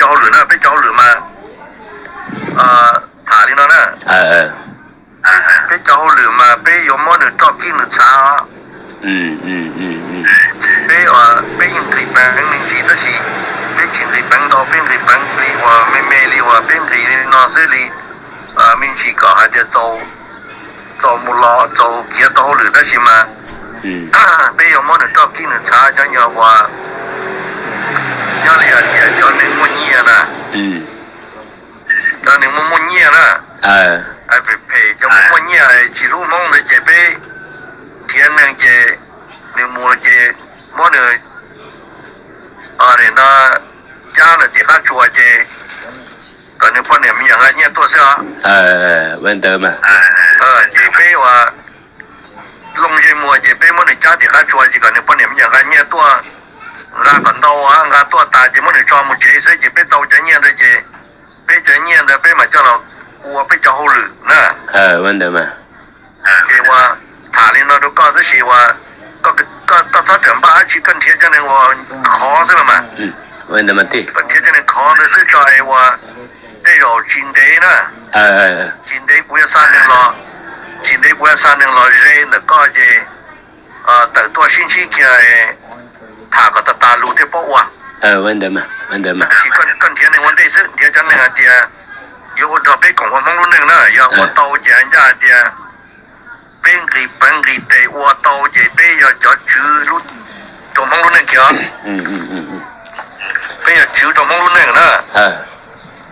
hauj lwm na, peb cov hauj lwm mas tham li no na. Peb cov hauj lwm mas peb yuav muab nws roj kib nws txhav. Peb, peb yeej nqis peev me ntsis tab sis peb tsis nqis peev ntau, peb nqis peev li uas me me li uas peb nqis li no xwb li, me ntsis kom hais tias txaus mus los txaus kiav tau hauj lwm tab sis mas peb yuav muab nws roj kib nws txhav cov nyuag uas nyob li hais tias cov neeg muaj nyiaj na, cov neeg muaj muaj nyiaj na, phem phem cov muaj muaj nyiaj tsis hlub Hmoob ntawd ces peb nrhiav neeg ces nws mus ces muab nws no cab lawm tim qab tsuas ces kom nws poj niam me nyuam nqa nyiaj tuaj xwb os. Ces peb uas looj zej muag ces peb muab nws cab tim qab tsuas ces kom nws poj niam me nyuam nqa nyiaj tuaj, nqa kom ntau, nqa tuaj tas ces muab nws tso mus tsev xwb ces peb tau cov nyiaj ntawd ces peb cov nyiaj ntawd peb mam coj los ua peb cov hauj lwm na. Ces uas tham li no rau koj tab sis uas koj txhob rawm npaj dab tsi, koj nrhiav cov neeg uas khov xwb los mas. Koj nrhiav cov neeg khov ntawd xwb tso es uas tej zaum tsis ntev na, tsis ntev kuv yuav xa neeg los, tsis ntev kuv yuav xa neeg los ze ntawm koj ces tawm tuaj sib ntsib kiag, tham kom tas tas lus thiaj paub ua. Tab sis koj nrhiav neeg ua ntej xwb, nrhiav cov neeg hais tias yuav ua nrog peb koom ua Hmoob lub neej na, yog ua tau ces ncaj hais tias peb nqis peev nqis tes ua tau ces peb yog cov tswv rau Hmoob lub neej kiag. Peb yog tswv rau Hmoob lub neej na.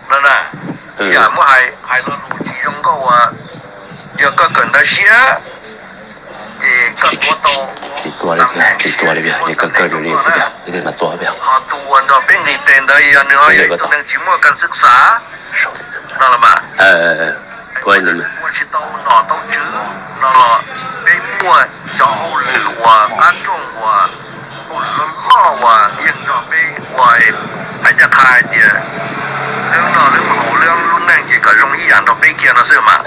No na, yam muab hais hais lo lus tsis zoo nkauj uas yog koj kawm ntawv siab ces koj tuav tau, ho tus uas nrog peb nqis tes ntawd yog nws ho yog ib tug neeg tsis muaj kas xwb xav no los mas, ua tsis tau nom tau tswv no los peb muaj cov hauj lwm uas qab rooj uas hauj lwm loj loj uas yeej nrog peb ua, hais ncaj qha hais tias lub no lub haus lub lub neej ces kom zoo ib yam nrog peb kiag no xwb mas.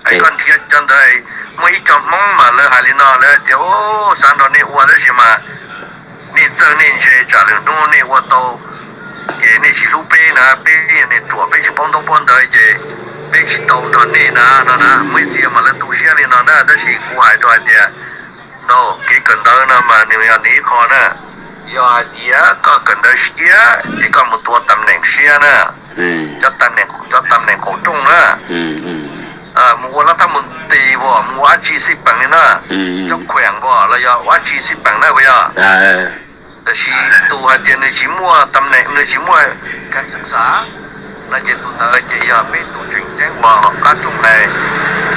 Koj nrhiav cov ntawd, muaj ib co Hmoob mas lawv hais li no, lawv hais tias xav nrog nej ua tab sis mas nej txawj nej ntse, tsam lwm hnub nej ua tau ces nej tsis hlub peb na, peb yog neeg ruam peb tsis paub ntaub paub ntawv ces peb tsis tau nrog nej na no na. Muaj ib txhia mas lawv tu siab li no na, tab sis kuv hais rau hais tias no, kev kawm ntawv no mas nws yog nws ib qho na. Yog hais tias koj kawm ntawv siab ces koj mus tuav tam neem siab na, cov tam neem qaum rooj na, mus ua lab thab mus tis as, mus ua dab tsi xij peem li na, cov khueem as los yog ua dab tsi xij peem na puas yog? Tab sis tus hais tias nws tsis muaj tam neem, nws tsis muaj kas xwb xav no ces tus ntawd ces yog peb tus tseem ceeb uas qab rooj hais,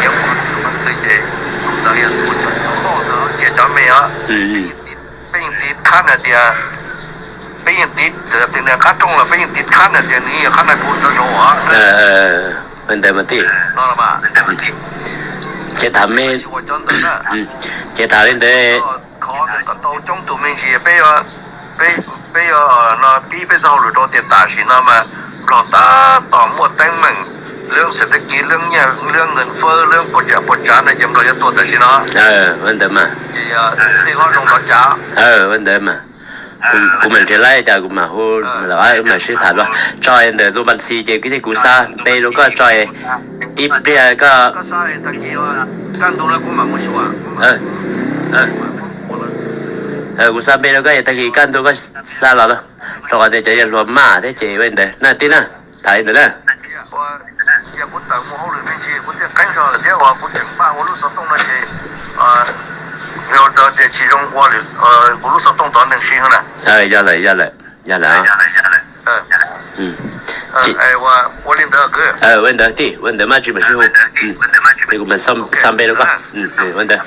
yog ua tus ntawd ces tus ntawd yog tus coj ntawd cia cov me os. Peb yeej tiv thab nws tias, peb yeej tiv, txawm tias nws qab rooj los peb yeej tiv thab nws tias nws yeej yog qab nais phoo cov zaum os. Ua ntawd mas tij, no los mas, ces tham me, ces tham li ntawd, khov kom tau coob tus me ntsis peb, peb yuav no pib peb txoj hauj lwm rau tias tam sim no mas Nplog tab tom muaj teeb meem, lub xeem teb kiv, lub nyiaj, lub nqees fawb, lub puas tsav puas tsav no ces Nplog yuav tuag tam sim no. Ua ntawd mas, ces yog tej hlob zoo ntov cav. Ua ntawd mas, kuv mam nrhiav laib cas kuv mam hu, mam sib tham dua. Tso ntawm tus npas xis ces kuv thiab kuv xa npe rau koj tso, ib pliag koj, kuv xa npe rau koj es tag kis kaj ntug koj xa los, rau qhov tias cov yog hluas maj thiab ces ua ntawd na tij na, tham li ntawd na. Yog lawm, yog lawm, yog lawm. Ua ntawd tij, ua ntawd mas tsis mam sib hu, es kuv mam xa npe rau koj. Ua ntawd.